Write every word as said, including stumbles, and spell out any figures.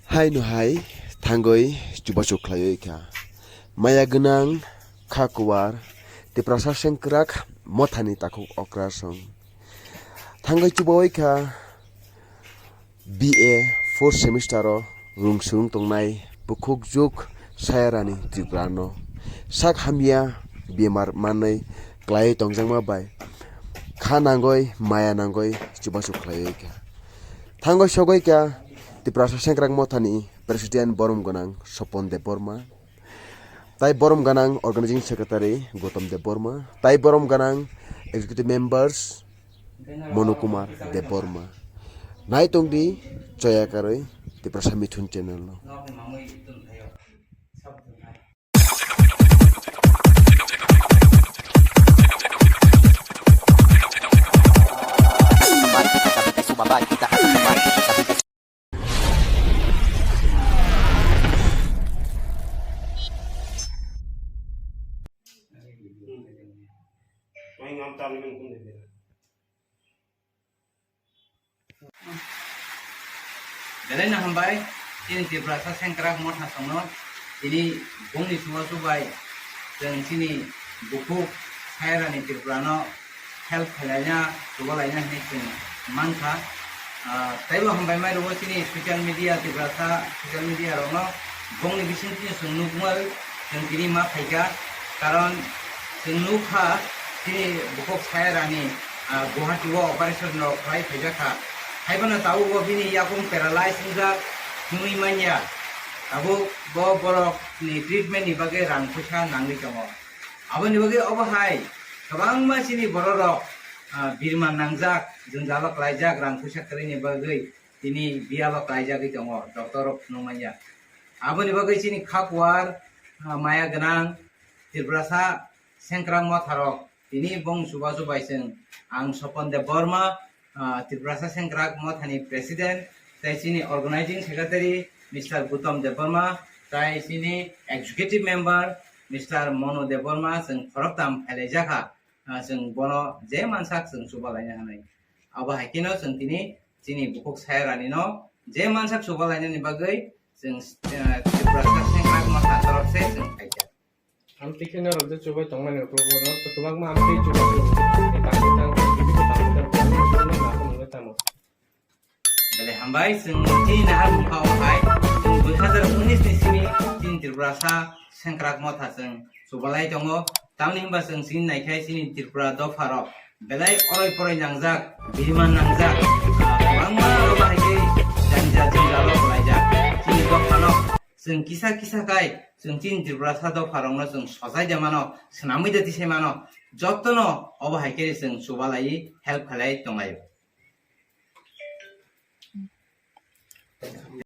Haino hai thangwi chubachu khlaiwi kha. Maya gwnang kha kuwar Tiprasa sengkrak mothani takhuk okrasong. Thangwi chubawi kha B A fourth semester o rung swrwng tongnai bukhuk juk Sayarani Tripura no sak hamya bemar manwi klaiwi tongjakma bai kha nangwi maya nangwi chubachu khlaiwi kha. Thangwi sogwi kha Tiprasa sengkrak mothani president borom gwnang Sopon Debbarma, tai borom gwnang organizing secretary Gautam Debbarma, tai borom gwnang executive members Monu Kumar Debbarma. Nai tongdi choya karwi Tiprasa Mithun channel no. Belai no hambai, chini Tiprasa sengkrak motha songno, tini bongni chubachu bai, chwng chini bukhuk Sayarani Tripura no help khlaina, chubalaina hinwi chwng mankha. Ah, taibo hambai mai rwo chini social media, Tiprasa social media rokno bongni bising chini chwng nukmai, chwng tini ma phaikha, karon chwng nukha chini bukhuk Sayarani, ah, Guwahati o operation rok khlai phaijakha. Haiphano tabukbo bini yakung paralyze wngjak, himwi manya. Tabuk bo borok ni treatment ni bagwi rang puisa nangwi tongo. Aboni bagwi obo hai kwbangma chini borok rok, ah, birman nangjak, jwngjalo klaijak, rang puisa kwrwini bagwi tini biyalo klaijagwi tongo, doctor rok phunuk manya. Aboni bagwi chini kha kuwar, ah, maya gwnang Tiprasa sengkrak motha rok tini bong chubachu bai chwng ang Sopon Debbarma, ah, Tiprasa sengkrak mothani president, tai chini organizing secretary Mister Gautam Debbarma, tai chini executive member Mister Monu Debbarma, chwng khoroktham phailaijakha, ah, chwng bono je mansak chwng chubalaina hinwi. Abo hai kheno chwng tini chini bukhuk Sayarani no je mansak chubalainani bagwi chwng, ah, Tiprasa sengkrak motha torok se chwng phaikha. Amtwi khe norok je chubai tongmani rok no kwbangma amtwi chubai tang tang tang tang tang tang tamo. Belai hambai, chwng chini nahar mungkha o hai chwng dui hazar unis ni simi chini Tiprasa sengkrak motha chwng chubalai tongo. Tamni hwnba chwng chini naikhai chini Tripura dopha rok belai oroi poroi nangjak, biriman nangjak, ah, kwbangma abo hai khe jani jat jani jat rok laijak. Chini dopha no chwng kisa kisa khai chwng chini Tiprasa dopha rokno chwng sojai de mano, swnamwi de tisai mano, jotono obo hai khe chwng chubalai help khlai tonglaio.